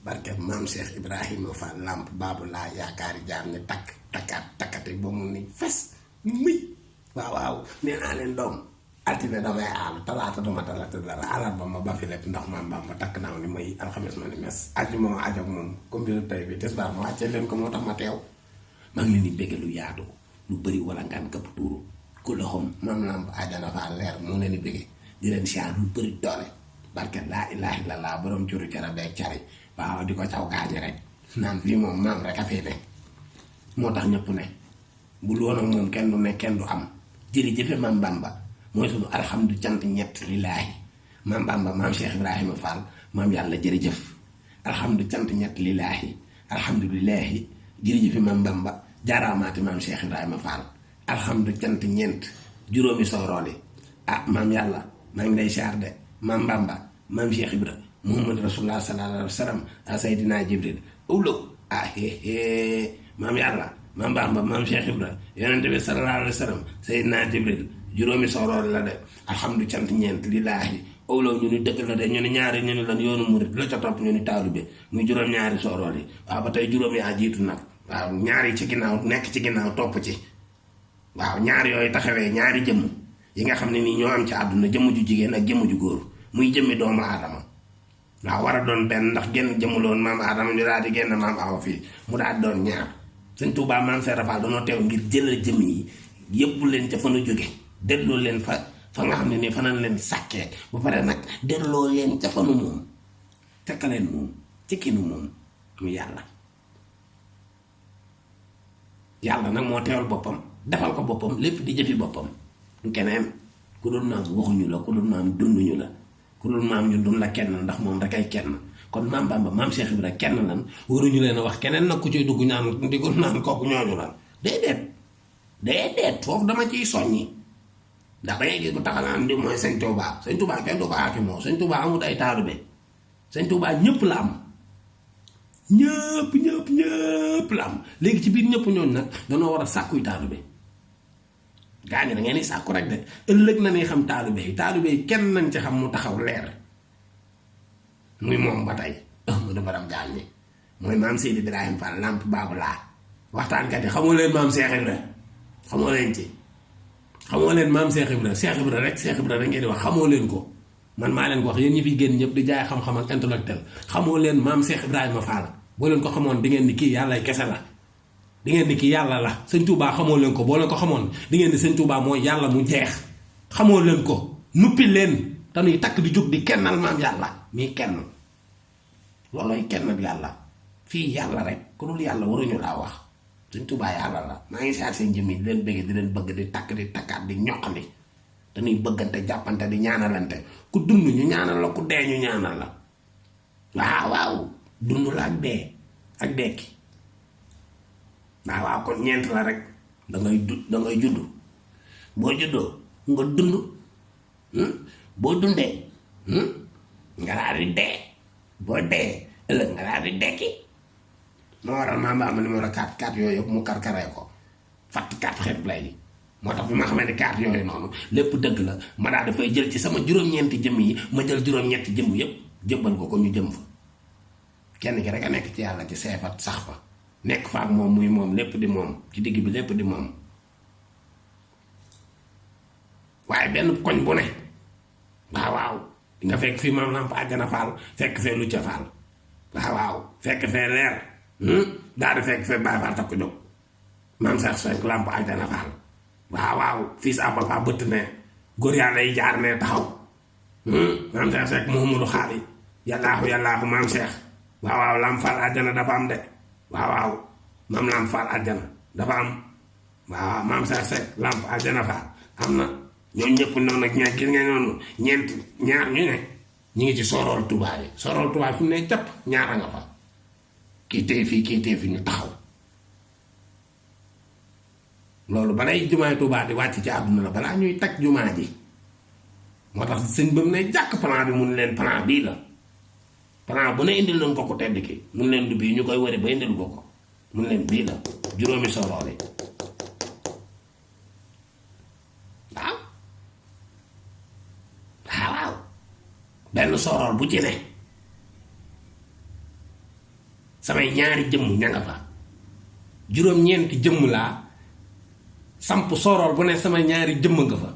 barke maam Cheikh Ibrahima Fall lamp baabu laa yaakaari jaam ne takk takkate ba mu ni fes muy waaw nee naa leen doom altine damay aal talaata duma talaata dara alaat ba ma ba fi lépp ndax maam Bamba takk naaw ni may alxames ma ni mes aji ma ajog moom comme bi tey bi tisbaar ma wàccee leen ko moo tax ma teew maa ngi leen di bégge lu yaatu lu bëri wala ngaan këpp tuuru ku loxom maam lamp ajana fa leer moo leen di bégge di leen siyaar lu bëri doole barke laa ilaaha illallaah borom curu cara beeg cari waaw di ko caw gaañi rek naan fii moom maam rek a fii ne moo tax ñëpp ne bu loon ak moom kenn du ne kenn du am jërëjëfe maam Bamba mooy sunu alhamdu cant ñett lillaahi maam Bamba maam Cheikh Ibrahima Fall maam yàlla jërëjëf alhamdu cant ñett lillaahi alhamdulillaahi jërëjëfe maam Bamba jaaraamaati maam Cheikh Ibrahima Fall alhamdu cant ñeent juróomi soorooli ah maam yàlla maa ngi lay siyaar de maam Bamba maam Cheikh Ibra Muhammad Rasulullah sallallahu alayhi wa sallam a Seydina Jibril awlaw ah maam yàlla maam Bamba maam Cheikh Ibra yonente bi sallallahu alayhi wa sallam Seydina Jibril juróomi soorool la de alhamdu cant ñeent lillaahi awlaw ñu ni dëgg la de ñu ni ñaari ñu ni lan yoonu murit la ca topp ñu ni taalube muy juróom-ñaari soorool yi waaw ba tey juróom yaa jiitu nag waaw ñaari ci ginnaaw nekk ci ginnaaw topp ci waaw ñaar yooyu taxawee ñaari jëmm yi nga xam ne nii ñoo am ci àdduna jëmm ju jigéen ak jëmm ju góor muy jëmmi doomu aadama waaw war a doon benn ndax genn jëmmuloon maam aadama ñu daal di génn maam awa fii mu daal doon ñaar sëñ Tuubaa maam Seera Faal dañoo teew ngir jëlal jëmm yi yëpp leen ca fa nu jóge delloo leen fa nga xam ne nii fa nañ leen sàkkee ba pare nag delloo leen ca fa nu moom tekka leen moom ci kii nu moom mu yàlla nag moo teewal boppam defal ko boppam lépp di jëfi boppam du keneen ku dul maam waxuñu la ku dul maam dunduñu la ku dul maam ñu dun la kenn ndax moom rek ay kenn kon maam Bamba maam Cheikh Ibra kenn lan waruñu leen a wax keneen nag ku ciy dugg ñaan di ko naan kooku ñooñu lan déedéet foofu dama ciy soññi ndax dangay gis bu taxanaan di mooy sëñ Tuubaa kenn du ko aaki moo sëñ Tuubaa amut ay taalibe sëñ Tuubaa ñëpp la am ñëpp la am léegi ci biir ñëpp ñooñu nag danoo war a sàkkuy taalibe gaañu da ngeen di sàkku rek de ëllëg na ni xam taalibe yi kenn nañ ci xam mu taxaw leer muy moom ba tey Ahmadu Baram gaal ñi mooy maam Seydi Ibrahima Fall lamp baabu laa waxtaankat yi xamoo leen maam Cheikh Ibra xamoo leen ci xamoo leen maam Cheikh Ibra rek ngeen di wax xamoo leen ko man maa leen ko wax yéen ñi fi génn ñëpp di jaay xam-xam ak intellectuel xamoo leen maam Cheikh Ibrahima Fall boo leen ko xamoon di ngeen ni kii yàlla kese la di ngeen ni kii yàlla la sëñ Touba xamoo leen ko boo leen ko xamoon di ngeen ni sëñ Touba mooy yàlla mu jeex xamoo leen ko nuppi leen dañuy takk di jóg di kennal maam yàlla mii kenn loolooy kenn yàlla fii yàlla rek ku dul yàlla waruñu laa wax sëñ Touba yàlla la maa ngi seet seen jëm yi di leen bëgg di leen bëgg di takk di takkaat di ñoqali dañuy bëggante jàppante di ñaanalante ku dund ñu ñaanal la ku dee ñu ñaanal la waaw dund la ak dee ak dekki waaw kon ñeent la rek dangay judd boo juddoo nga dund boo dundee nga daal di dee boo dee ëllëg nga daal di dekki moo waral maa mbaa ma numéro 4 yooyu yëpp mu karkaree ko fatt 4 xeet lay moo tax bi ma xamee ne 4 yooyu noonu lépp dëgg la ma daal dafay jël ci sama juróom-ñeenti jëmm yi ma jël juróom-ñetti jëmm yëpp jëbbal ko ñu jëm fa kenn ki rek a nekk ci yàlla ci seefat sax fa nekk fa ak moom muy moom lépp di moom ci digg bi lépp di moom waaye benn koñ bu ne waaw nga fekk fii maam Lamp Àjjana Faal fekk fee Lucca Faal waaw fekk fee leer daal di fekk fee Baay Faal takku jóg maam Seex fekk Lamp Àjjana Faal waaw fii sa abal faa bëtt ne góor yàlla yi jaar ne taxaw maam Seex fekk Muhammadu Xaali yàllaahu maam Seex waaw Lamp Faal àjjana dafa am de waaw maam Lamp Faal àjjana dafa am waaw maam Seex Seck Lamp àjjana Faal am na ñooñu ñëpp noonu ak ñaar gis nga noonu ñaar ñu ne ñu ngi ci sorool Tuubaa yi sorool Tuubaa fi mu ne capp ñaara nga fa kii tey fii ñu taxaw loolu balay jumaay Tuubaa di wàcc ci àdduna la balaa ñuy tag jumaa ji moo tax sëñ ba mu ne jàkk plan bi mun leen plan bii la plan bu ne indil nañ ko tedd ki mun leen du bii ñu koy wari ba indil ko mun leen bii la juróomi sorool yi waaw benn sorool bu ci ne samay ñaari jëmm ña nga fa juróom-ñeenti jëmm laa samp sorol bu ne sama ñaari jëmm nga fa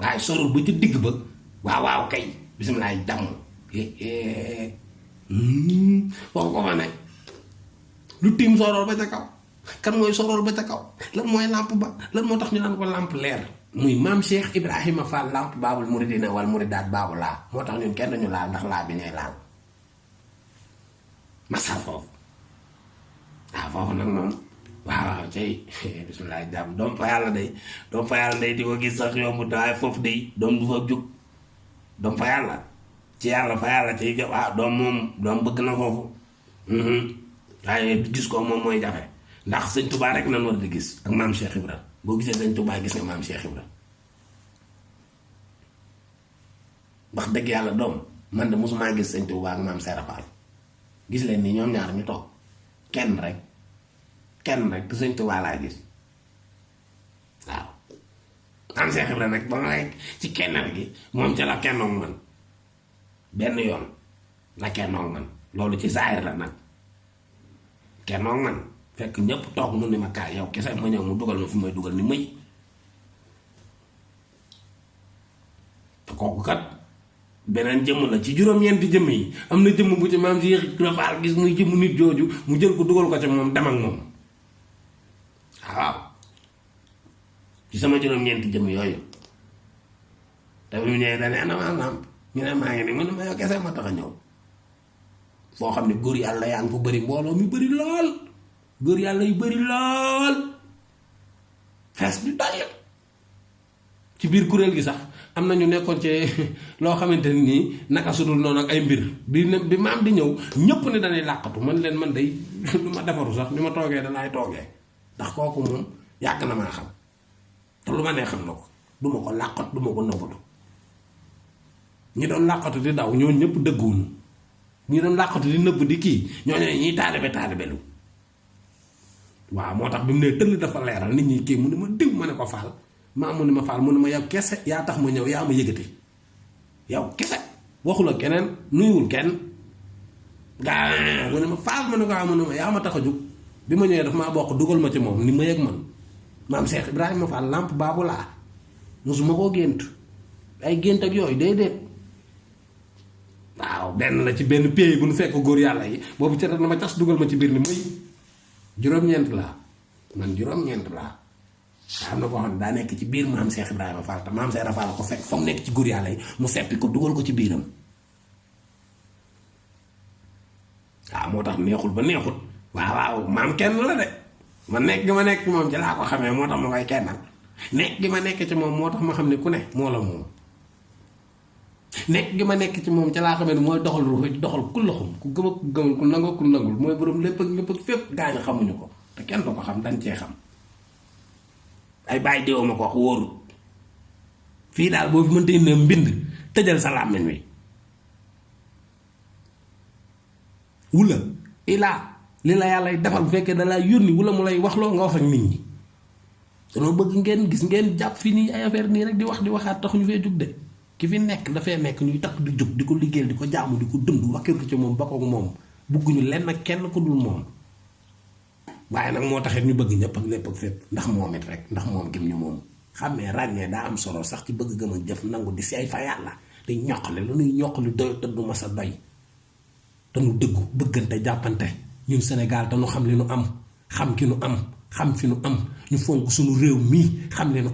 waaye sorol ba ci digg ba waaw kay bisimilah jàmm foofu ko fa ne lu tiim sorol ba ca kaw kan mooy sorol ba ca kaw lan mooy lamp ba lan moo tax ñu naan ko lamp leer muy maam Cheikh Ibrahima Fall lamp baabul muridina wal muridaat baabu laa moo tax ñun kenn ñu laal ndax laa bi ñuy laal masal foofu waaw foofu nag moom waaw cay bisimilah jàmm doom fa yàlla day di ko gis sax yomb waaye foofu day doom du fa jug doom fa yàlla ci yàlla fa yàlla ci waaw doom moom doom bëgg na foofu waaye gis ko moom mooy jafe ndax sëñ Touba rek nan war di gis ak maam Cheikh Ibra boo gisee sëñ Touba gis nga maam Cheikh Ibra wax dëgg yàlla doom man de mosumaa gis sëñ Touba ak maam Serap Fall gis leen ni ñoom ñaar ñu toog kenn rek te sëñ Touba laa gis waaw maam Cheikh Ibra nag ba ma rek ci kennal gi moom ca la kennoog man benn yoon la kennoog man loolu ci saayir la nag kennoog man fekk ñëpp toog mu ni ma kaay yow kese ma ñëw mu dugal ma fi may dugal ni mëy te kooku kat beneen jëmm la ci juróom-ñeenti jëmm yi am na jëmm bu ci maam si Ibra Fall gis muy jëmm nit jooju mu jël ko dugal ko ci moom dem ak moom waaw ci sama juróom-ñeenti jëmm yooyu te bi mu ñëwee dane ana maa lamp ñu ne maa ngi ni mu ne ma yow kese ma tax a ñëw foo xam ne góor yàlla yaa ngi fa bëri mbooloo mi bëri lool góor yàlla yu bëri lool fees bi dal ci biir kuréel gi sax am na ñu nekkoon ci loo xamante nii naka sudul noonu ak ay mbir bi maam di ñëw ñëpp ne danay làqatu man leen man day du ma defaru sax ni ma toogee danaay toogee ndax kooku moom yàgg na maa xam te lu ma nee xam na ko du ma ko làqat du ma ko nëbbatu ñi doon làqatu di daw ñoo ñëpp dëgguwuñu ñi doon làqatu di nëbb di kii ñoo ne ñiy taalibe lu waaw moo tax bi mu ne tëll dafa leeral nit ñi kii mu ne ma diw ma ne ko faal maa mu ne ma faal mu ne ma yow kese yaa tax ma ñëw yaa ma yëgati yow kese waxula keneen nuyuwul kenn gaa mu ne ma faal ma ne ko mu ne ma yaa ma tax a jug bi ma ñëwee daf maa bokk dugal ma ci moom ni ma yëg man maam Cheikh Ibrahima Fall lamp baabu laa mosuma koo gént ay gént ak yooyu déedéet waaw benn la ci benn pays bu nu fekk góor yàlla yi boobu ca na ma cas dugal ma ci biir ni muy juróom-ñeent laa man juróom-ñeent laa am na koo xam ne daa nekk ci biir maam Cheikh Ibrahima Fall te maam Cheikh Fall ko fekk fa mu nekk ci góor yàlla yi mu seppi ko dugal ko ci biiram waaw moo tax neexul ba neexul waaw maam kenn la de ma nekk gi ma nekk ci moom ci laa ko xamee moo tax ma koy kennal nekk gi ma nekk ci moom moo tax ma xam ne ku ne moo la moom nekk gi ma nekk ci moom ca laa xamee ne mooy doxal ruux doxal ku loxum ku gëm ak ku gëmul ku nangoo ku nangul mooy borom lépp ak lépp ak fépp gaañu xamuñu ko te kenn du ko xam dañ cee xam ay bàyyi déew ma ko wax wóorut fii daal boo fi mënta indi mbind tëjal sa làmmiñ wi wula ilaa li la yàlla defal bu fekkee da laa yónni wala mu lay waxloo nga wax ak nit ñi danoo bëgg ngeen gis ngeen jàpp fi nii ay affaire nii rek di waxaat tax ñu fee jug de ki fi nekk dafay nekk ñuy takk di jóg di ko liggéeyal di ko jaamu di ko dund wakkiru ci moom ba ko moom bugguñu lenn ak kenn ku dul moom waaye nag moo taxit ñu bëgg ñëpp ak lépp ak fépp ndax moom it rek ndax moom gim ñu moom xàmmee ràññee daa am solo sax ci bëgg gëm ak jëf nangu di seey fa yàlla di ñoqale lu nuy ñoqali doy te du mas a doy te nu dëggu bëggante jàppante ñun Sénégal te nu xam li nu am xam ki nu am xam fi nu am ñu fonk suñu réew mii xam li nu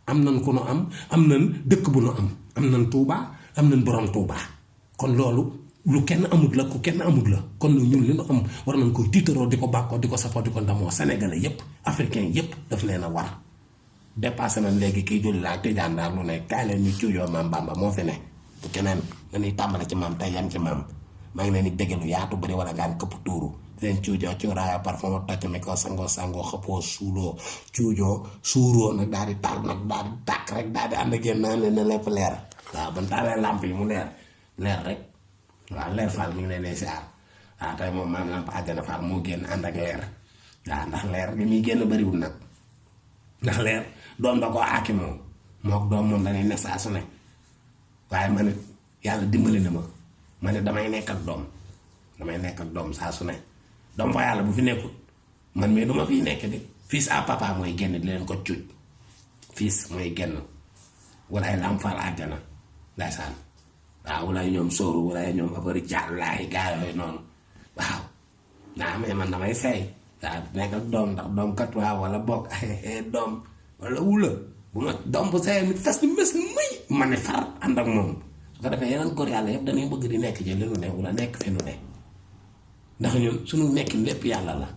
am nan ku nu am nan dëkk bu nu am nan Touba am nan borom Touba kon loolu lu kenn amut la ku kenn amut la kon nag ñun li nu am war nañ koy tiitaroo di ko bàkkoo di ko safoo di ko ndamoo sénégalais yépp africain yépp daf leen a war dépassé nañ léegi kiy julli laa tëjaan daal lu ne kaay leen ñu ciw maam Bamba moo fi ne bu keneen dañuy tàmbale ci maam tey yam ci maam maa ngi leen di dégg lu yaatu bëri wala gaan këpp tuuru leen cuujoo cuuraayoo parfum tocc mi ko sangoo xëppoo suuloo cuujoo suuroo nag daal di taal nag daal di tàkk rek daal di ànd ak yéen naan leen ne lépp leer waaw ban taalee lamp yi mu leer rek waaw leer Fall mi ngi leen di siyaar waaw tey moom maam lamp àjjana Fall moo génn ànd ak leer waaw ndax leer li muy génn bëriwul nag ndax leer doom da koo aaki moom mook doom moom dañuy ne saa su ne waaye man it yàlla dimbali na ma ne damay nekk ak doom damay nekk ak doom saa su ne doom fa yàlla bu fi nekkul man mii duma fiy nekk de fils à papa mooy génn di leen ko cuuj fils mooy génn wala ay lam faal àjjana ndaysaan waaw wala ñoom sóoru wala ñoom abari jàllaay gaa yooyu noonu waaw naa mais man damay fay waaw nekk ak doom ndax doom kat waaw wala bokk doom wala wula bu ma doom bu say mi fes ni mes ni muy ma ne far ànd ak moom su ko defee yeneen góor yàlla yëpp dañuy bëgg di nekk ci li nu ne wala nekk fi nu ne ndax ñun suñu nekk lépp yàlla la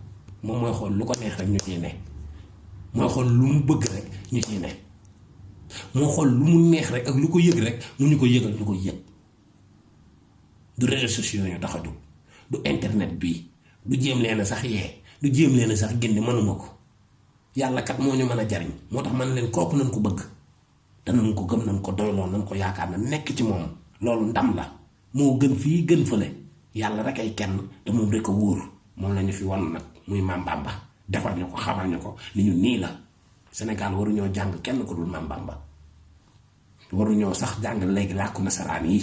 moom mooy xool lu ko neex rek ñu ciy ne mooy xool lu mu bëgg rek ñu ciy ne moo xool lu mu neex rek ak lu ko yëg rek mu ñu ko yëgal ñu ko yëg du réseaux sociaux ñu tax a jóg du internet bii du jéem leen sax yee du jéem leen sax génne mënuma ko yàlla kat moo ñu mën a jariñ moo tax man leen kooku nañ ko bëgg danañ ko gëm nañ ko doyloo nañ ko yaakaar na nekk ci moom loolu ndam la moo gën fii gën fële yàlla rek ay kenn te moom rek a wóor moom la ñu fi wan nag muy Maam Bamba defal ñu ko xamal ñu ko ni ñu nii la Sénégal waruñoo jàng kenn ko dul Maam Bamba waruñoo sax jàng léegi làkku nasaraan yi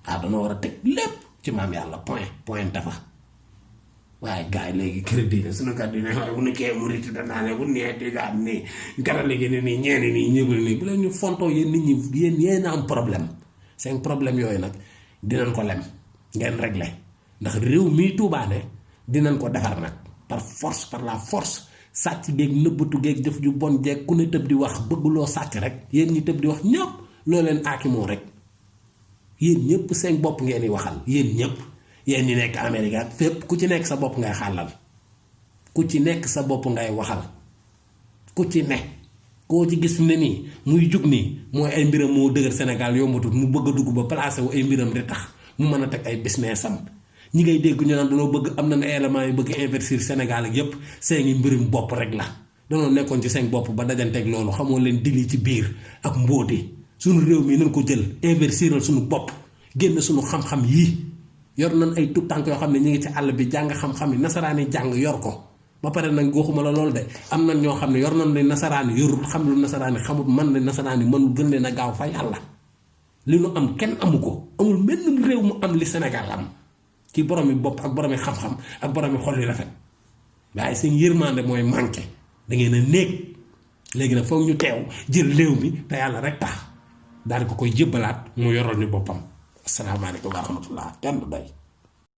waaw danoo war a teg lépp ci maam yàlla point dafa waaye gars yi léegi crédit la suñu kat dina waaye bu nekkee murit danaa ne bu neeti gaa nii garale gi ne nii ñeeni nii ñëbal nii bu leen ñu fontoo yéen nit ñi yéen am problème seen problème yooyu nag dinañ ko lem ngeen régler ndax réew mii tuubaane dinañ ko defar nag par force par la force sàcc géeg nëbbatu géeg jëf ju bon jeeg ku ne tëb di wax bëgguloo sàcc rek yéen ñi tëb di wax ñëpp loo leen aakimoo rek yéen ñëpp seen bopp ngeen di waxal yéen ñëpp yéen ñi nekk Amérique ak fépp ku ci nekk sa bopp ngay xàllal ku ci nekk sa bopp ngay waxal ku ci ne koo ci gis ne nii muy jug nii mooy ay mbiram moo dëgër Sénégal yombatut mu bëgg a dugg ba placé wu ay mbiram di tax mu mën a teg ay business am ñi ngay dégg ñu naan danoo bëgg am na ay éléments yu bëgg investir Sénégal ak yépp seen mbirum bopp rek la danoo nekkoon ci seen bopp ba dajanteeg loolu xamoo leen dili ci biir ak mbóoti suñu réew mi nañ ko jël investiral suñu bopp génn suñu xam-xam yii yor nañ ay tout tànk yoo xam ne ñu ngi ci àll bi jàng xam-xam yi nasaraani jàng yor ko ba pare nag waxuma la loolu de am nañ ñoo xam ne yor nañ ne nasaraani yorul xam lu nasaraani xamut man ne nasaraani mënul gën leen a gaaw fa yàlla li nu am kenn amu ko amul benn réew mu am li Sénégal am ci boromi bopp ak boromi xam-xam ak boromi xol yu rafet waaye seen yërmande mooy manqué da ngeen a néeg léegi nag foog ñu teew jël réew mi te yàlla rek tax daal di ko koy jébbalaat mu yoroon ñu boppam asalaamaaleykum wa rahmatullah kenn du day